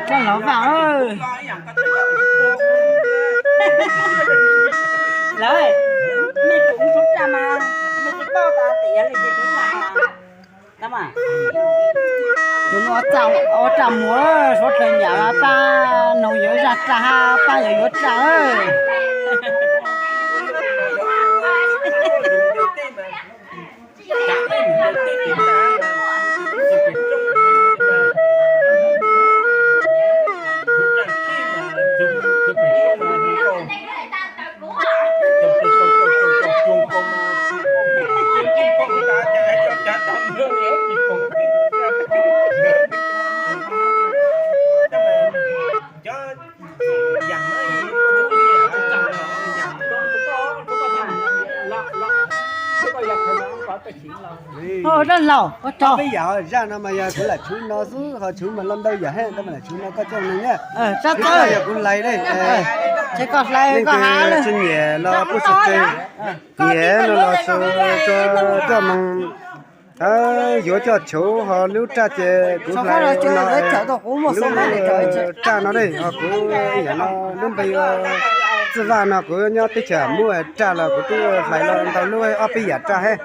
Tsob laus Vaj, lawv, mej kuv suav raj mas, mej tsis paub tas tias yog li ces suav raj mas. Tus no ua raj muag, suav dlawg nyam pab noog yuav zaj raj hab pab yawg yuav raj. Zaj laus, ob peb yam zaj no mas yog kuv lam tshuv no xwb, ho tshuv mas los ntau yam heev, tab mas lam tshuv no koj coj mus na. Yog kuv hlais, leej twg tsis nyiam los kuj tsis tseg, nyiam no los tsuas coj mus yuav coj tshuv, ho lub raj ces kuv hlais no, lub raj no ne, ho kuv yam no lub npe ua Txwj Vaj no, kuv nyob teb chaws Hmoob raj los kuv twb hlais los ntau lub ob peb yam raj heev.